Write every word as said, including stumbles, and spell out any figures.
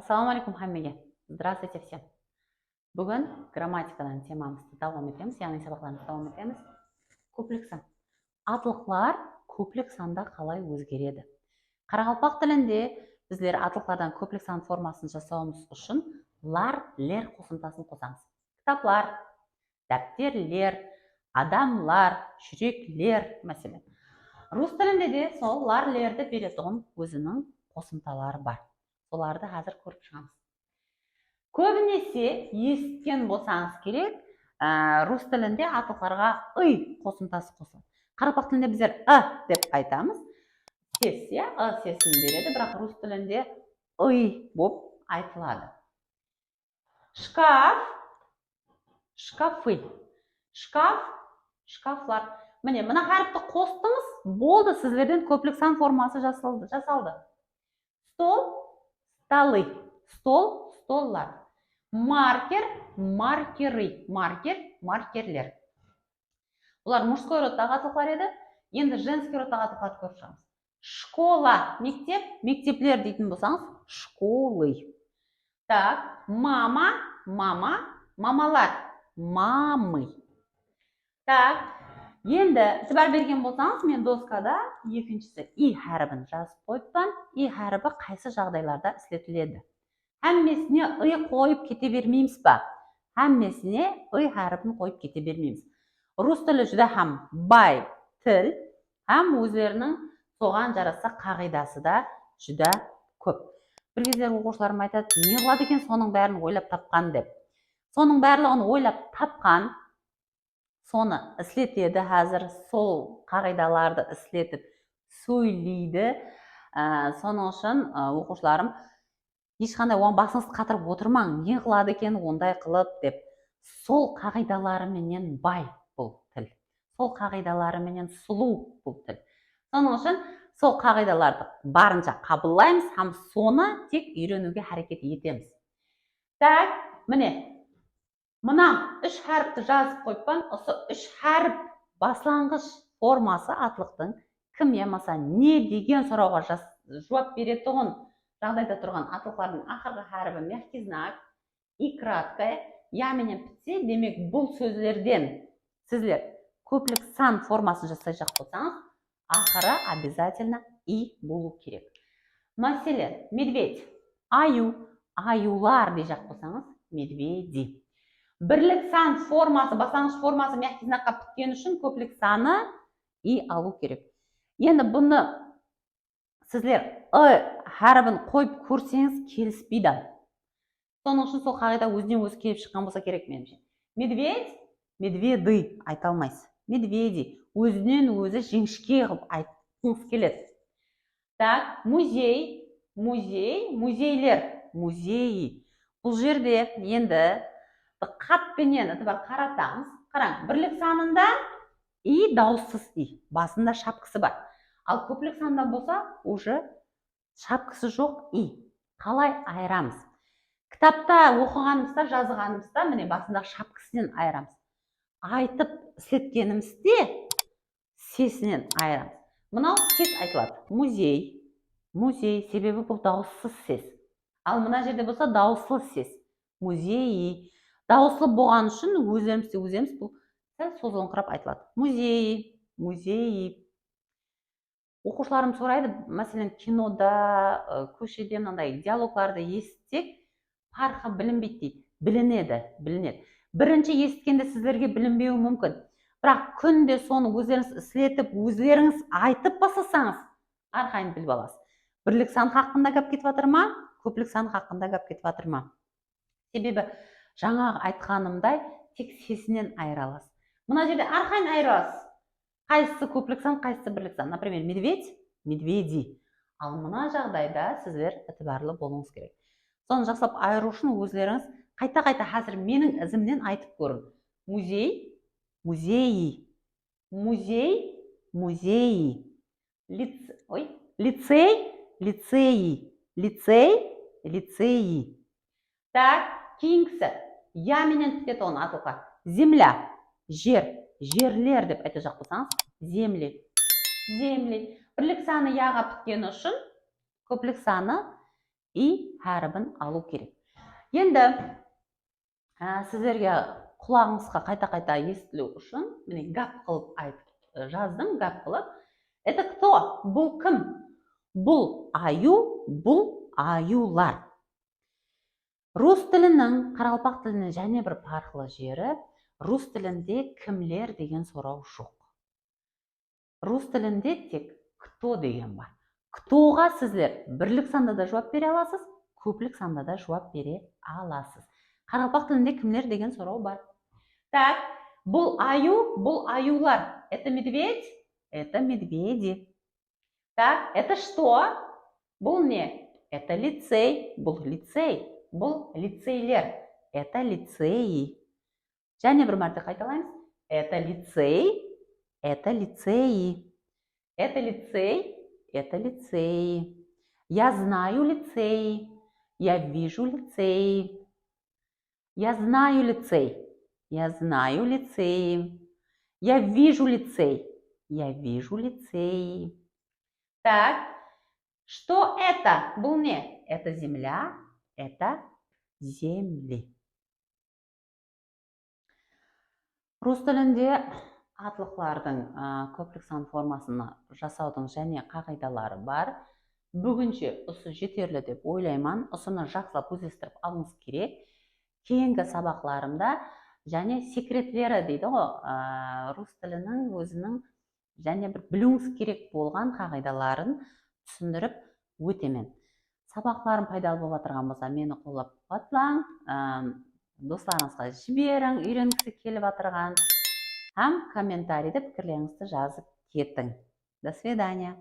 Assalawma aleykum hámmege. Здравствуйте всем. Búgin grammatikadan temamızdı dawam etemiz, yaǵnıy sabaqlarımızdı dawam etemiz. Kóplik san. Atlıqlar kóplik sanda qalay ózgeredi? Qaraqalpaq tilinde bizler atlıqlardan kóplik san formasın jasawımız ushın lar, ler qosımtasın qosamız. Kitaplar, dápterler, adamlar, júrekler, máselen. Rus tilinde de sol lar, lerdi beretuǵın óziniń qosımtaları bar. Solardı házir kórip shıǵamız. Kóbinese esitken bolsańız kerek, á, rus tilinde atlıqlarǵa ıy qosımtası qosıladı. Qaraqalpaq tilinde bizler ı dep aytamız. Ses, ya, ı sesin beredi, biraq rus tilinde ıy bop aytıladı. Shkaf, shkafı. Shkaf, shkaflar. Mine, mına háripti qostıńız, boldı, sizlerden kóplik san forması jasaldı, jasaldı. Stol, stolı, stol, stollar. Marker, markerı, marker, markerler. Bular mujskoy rodtaǵı atlıqlar edi, endi jenskiy rodtaǵı atlıqlardı kórip shıǵamız. Shkola, mektep, mektepler deytin bolsańız, shkolı. Tak, mama, mama, mamalar, mamı. Tak, endi itibar bergen bolsańız, men doskada ekinshisi i háribin jazıp qoyıppan. I háribi qaysı jaǵdaylarda isletiledi? Hámmesine ıy qoyıp kete bermeymiz ba? Hámmesine ıy háribin qoyıp kete bermeymiz. Rus tili júdá hám bay til, hám ózleriniń soǵan jarasa qaǵıydası da júdá kóp. Bir gezler oqıwshılarım aytadı, ne qıladı eken sonıń bárin oylap tapqan dep. Sonıń barlıǵın oylap tapqan, sonı isletedi házir, sol qaǵıydalardı isletip sóyleydi. Á, sonıń ushın, á, oqıwshılarım hesh qanday oǵan basıńızdı qatırıp otırmań, ne qıladı eken onday qılıp dep. Sol qaǵıydaları menen bay bul til. Sol qaǵıydaları menen sulıw bul til. Sonıń ushın sol qaǵıydalardı barınsha qabıllaymız hám sonı tek úyreniwge háreket etemiz. Tak, mine, mına úsh háripti jazıp qoyıppan. Usı úsh hárip baslanǵısh forması atlıqtıń kim yamasa ne degen sorawǵa jas-, juwap beretuǵın jaǵdayda turǵan atlıqlardıń aqırǵı háribi мягкий знак, и краткое, я menen pitse, demek, bul sózlerden sizler kóplik san formasın jasayjaq bolsańız, aqırı обязательно i bolıw kerek. Máselen, медведь, ayıw, ayıwlar deyjaq bolsańız, медведи. Birlik san forması, baslanǵısh forması мягкий знакqa pitkeni ushın kóplik sanı i alıw kerek. Endi bunı sizler ı háribin qoyıp kórseńiz kelispeydi. Sonıń ushın sol qaǵıyda ózinen ózi kelip shıqqan bolsa kerek, menimshe. Медведь, медведы ayta almaysız. Медведи, ózinen ózi jińishke qılıp aytqıńız keledi. Так, музей, музей, музейлер, музеи. Bul jerde endi dıqqat penen itibar qaratamız. Qarań, birlik sanında i dawıssız i, basında shapkası bar. Al kóplik sanda bolsa, уже shapkası joq i. Qalay ayıramız? Kitapta oqıǵanımızda, jazǵanımızda, mine, basındaǵı shapkasınen ayıramız. Aytıp isletkenimizde sesinen ayıramız. Mınaw tez aytıladı. Muzey, muzey, sebebi bul dawıssız ses. Al mına jerde bolsa dawıslı ses. Muzeyi. Dawıslı bolǵanı ushın ózlerimiz de ózlerimiz bul sál sozılıńqırap aytıladı. Muzeyi, muzeyi. Oqıwshılarım soraydı, máselen, kinoda, ı, kóshede mınanday dialoglardı esitsek, parqı bilinbeydi deydi. Bilinedi, bilinedi. Birinshi esitkende sizlerge bilinbewi múmkin. Biraq kúnde sonı ózlerińiz isletip, ózlerińiz aytıp baslasańız, arqayın bilip alasız. Birlik san haqqında gáp ketip atır ma, kóplik san haqqında gáp ketip atır ma? Sebebi, jańaǵı aytqanımday, tek sesinen ayıra alasız. Mına jerde arqayın ayıra alasız. Qaysısı kóplik san, qaysısı birlik san. Например, медведь, медведи. Al mına jaǵdayda sizler itibarlı bolıwıńız kerek. Sonı jaqsılap ayırıw ushın ózlerińiz qayta-qayta házir meniń izimnen aytıp kóriń. Muzey, muzeyi. Muzey, muzeyi. Lic-, oy, licey, liceyi. Licey, liceyi. Так, keyingisi. Ya menen pitetuǵın atlıqlar. Земля, jer, jerler dep aytajaq bolsańız, земли. Земли. Birlik sanı yaǵa pitkeni ushın kóplik sanı I háribin alıw kerek. Endi, á, sizlerge qulaǵıńızǵa qayta-qayta esitiliw ushın, mine, gáp qılıp aytıp, ı, jazdım, gáp qılıp. Это кто? Bul kim? Bul ayıw, bul ayıwlar. Rus tiliniń qaraqalpaq tilinen jáne bir parıqlı jeri, rus tilinde kimler degen soraw joq. Rus tilinde tek кто degen bar. Кто-ǵa sizler birlik sanda da juwap bere alasız, kóplik sanda da juwap bere alasız. Qaraqalpaq tilinde kimler degen soraw bar. Так, bul ayıw, bul ayıwlar. Это медведь, это медведи. Так, это что? Bul ne? Это лицей, bul лицей, bul лицейлер. Это лицеи. Jáne bir márte qaytalaymız. Это лицей, это лицеи. Это лицей, это лицеи. Я знаю лицеи, я вижу лицеи. Я знаю лицей, я знаю лицеи. Я вижу лицей, я вижу лицеи. Так, что это? Bul ne? Это земля, это земли. Rus tilinde atlıqlardıń, a, kóplik san formasını jasawdıń jáne qaǵıydaları bar. Búginshe usı jeterli dep oylayman. Usını jaqsılap ózlestirip alıwıńız kerek. Keyingi sabaqlarımda jáne sekretleri deydi ǵo, a, rus tiliniń óziniń jáne bir biliwińiz kerek bolǵan qaǵıydaların túsindirip ótemen. Sabaqlarım paydalı bolıp atırǵan bolsa, meni qollap-quwatlań, ım, doslarıńızǵa jiberiń, úyrengisi kelip atırǵan, hám kommentariyde pikirlerińizdi jazıp ketiń. До свидания.